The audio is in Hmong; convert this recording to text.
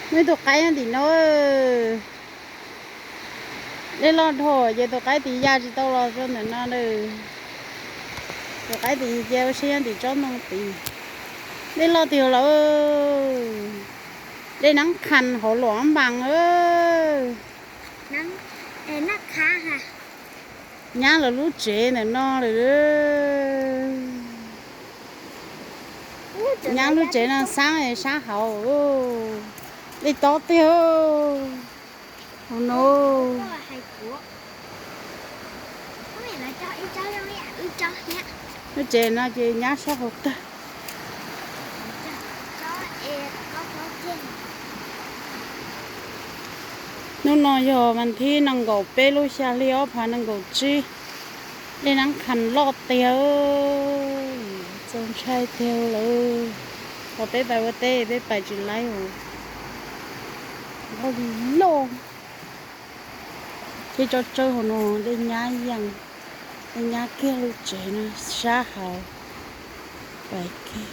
Muaj ib tug qaib nyob tim no. Dej loj dhau ces tus qaib tim ya tsis tau los rau ntawm no lawm. Tus qaib tim ces ua siab nyob tim tsob ntoo tid. Dej loj tiag lawm. Dej Nab Qhas hauv Luam Npas. Nyab lawv lub tsev ntawm no lawm. Nyab lub tsev no xab sab hauv. Dej tob tiag. Hauv no. Lub tsev no ces nyab sab hauv tag. Hnub no yog vas thib nees nkaum peb lub xya hli ob phav nees nkaum tsib. Dej Nab Qhas loj tiag, txaus ntshai tiag lawm. Thaum peb pais ua teb peb pais tsis laib os. Loj li loj. Thiab tsob tsawb hauv no dej nyab yeej, dej nyab kiag lub tsev no sab hauv. Pais kiag